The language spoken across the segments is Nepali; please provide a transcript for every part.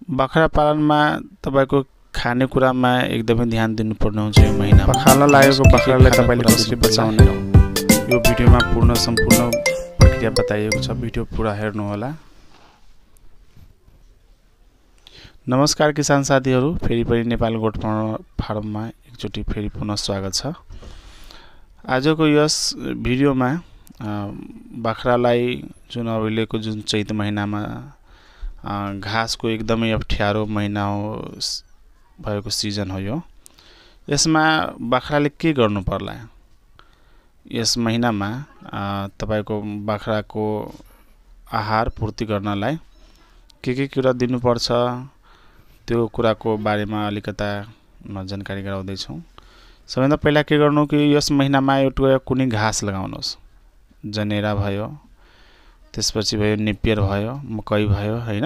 बाख्रा पालनमा तपाईको खानेकुरामा एकदमै ध्यान दिनुपर्ने हुन्छ यो महिनामा। पखाल्न लागेको बाख्रालाई तपाईले कसरी बचाउने यो भिडियोमा पूर्ण सम्पूर्ण प्रक्रिया बताइएको छ। भिडियो पुरा हेर्नु होला। नमस्कार किसान साथीहरु, फेरि पनि नेपाल गोट फार्ममा एकचोटी फेरि पुनः स्वागत छ। आजको यस भिडियोमा बाख्रालाई जुन अहिलेको जुन चैत महिनामा घाँसको एकदमै अप्ठ्यारो महिना हो भएको सिजन हो यो। यसमा बाख्राले के गर्नु पर्ला? यस महिनामा तपाईको बाख्राको आहार पूर्ति गर्नलाई के कुरा दिनुपर्छ त्यो कुराको बारेमा अलिकता म जानकारी गराउँदै छु। सबैभन्दा पहिला के गर्नु कि यस महिनामा एउटा कुनै घाँस लगाउनुहोस्। जनेरा भयो, त्यसपछि भयो नेपियर भयो, मकै भयो हैन।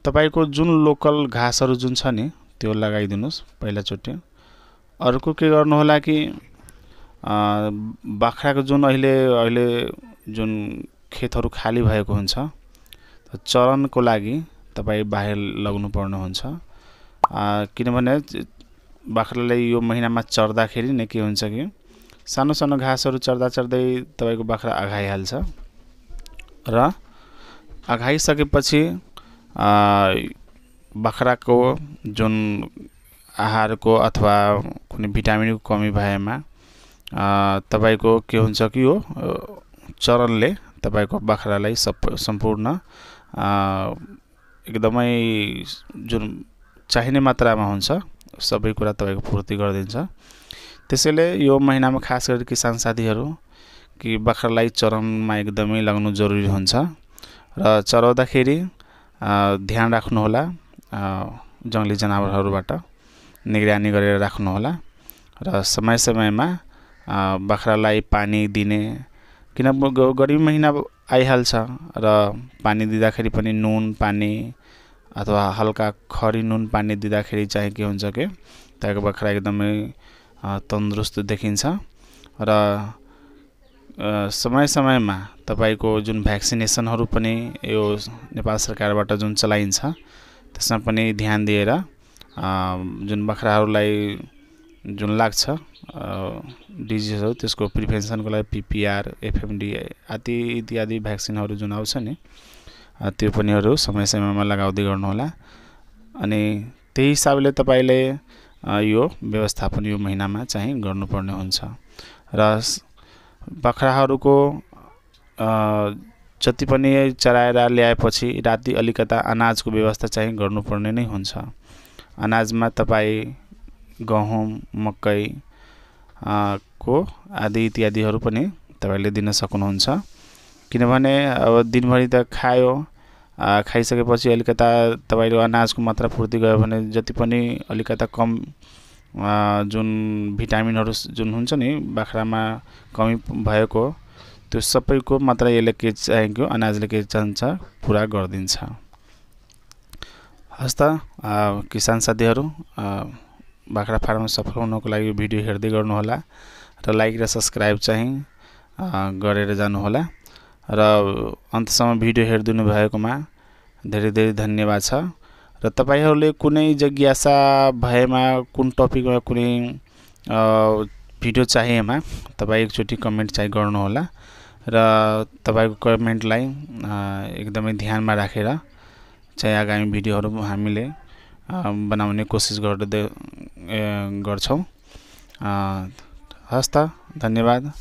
तपाईको जुन लोकल घाँसहरु जुन छ नि त्यो लगाइदिनुस् पहिला चोटी। अर्को के गर्नु होला कि बाख्राको जुन अहिले जुन खेतहरु खाली भएको हुन्छ चरनको लागि तपाई बाहिर लग्नु पर्ने हुन्छ। किनभने बाख्राले यो महिनामा चर्दाखेरि ने के हुन्छ कि सानो सानो घाँसहरु चर्दै तपाईको बाख्रा आघाइहाल्छ र आघाइसकेपछि बाख्राको जुन आहारको अथवा कुनै भिटामिनको कमी भएमा तपाईको के हुन्छ कि यो चरणले तपाईको बाख्रालाई सम्पूर्ण एकदमै जुन चाहिने मात्रामा हुन्छ सबै कुरा तपाईको पूर्ति गरिदिन्छ। त्यसैले यो महिनामा खास गरी किसान साथीहरु कि बाख्रालाई चरनमा एकदमै लाग्नु जरुरी हुन्छ र चराउँदाखेरि ध्यान राख्नु होला। जंगली जनावरहरुबाट निगरानी गरेर राख्नु होला र समय समयमा बाख्रालाई पानी दिने। किन गर्मी महिना आइहाल्छ र पानी दिँदाखेरि पनि नुन पानी अथवा हल्का खरी नुन पानी दिँदाखेरि चाहिँ के हुन्छ के तपाईको बाख्रा एकदमै तन्दुरुस्त देखिन्छ र समय समयमा तपाईको जुन भ्याक्सिनेसनहरु पनि यो नेपाल सरकारबाट जुन चलाइन्छ त्यसमा पनि ध्यान दिएर जुन बाख्राहरुलाई जुन लाग्छ डिजिजहरु त्यसको प्रिभेन्सनको लागि पीपीआर एफएमडी आदि इत्यादि भ्याक्सिनहरु जुन आउँछ नि त्यो पनिहरु समय समयमा लगाउँदै गर्नु होला। अनि त्यही हिसाबले तपाईले यो व्यवस्थापन यो महिनामा चाहिँ गर्नुपर्ने हुन्छ र बाख्राहरुको जति पनि चराएर ल्याएपछि राति अलिकता अनाजको व्यवस्था चाहिँ गर्नुपर्ने नै हुन्छ। अनाजमा तपाई गहुम मकै को आदि इत्यादिहरु पनि तपाईले दिन सक्नुहुन्छ। किनभने अब दिनभरि त खाइसकेपछि अलिकता तपाईले अनाजको मात्रा पूर्ति गर्यो भने जति पनि अलिकता कम जुन भिटामिनहरु जुन हुन्छ नि बाख्रामा कमी भएको त्यो सबैको मात्रा यसले के चाहिएको अनाजले के चाहन्छ पूरा गर्दिन्छ। हस्ता किसान साथीहरु बाख्रा फार्म सफल हुनको लागि यो भिडियो हेर्दै गर्नु होला र लाइक र सब्स्क्राइब चाहिँ गरेर जानु होला र अन्तसम्म भिडियो हेर्दिनु भएकोमा धेरै धेरै धन्यवाद छ। र तपाईहरुले कुनै जिज्ञासा भएमा कुन टपिकमा कुनै भिडियो चाहिएमा तपाई एकचोटी कमेन्ट चाहिँ गर्नु होला र तपाईको कमेन्टलाई एकदमै ध्यानमा राखेर चाहिँ आगामी भिडियोहरु हामीले बनाउने कोसिस गर्छौं। हस्त धन्यवाद।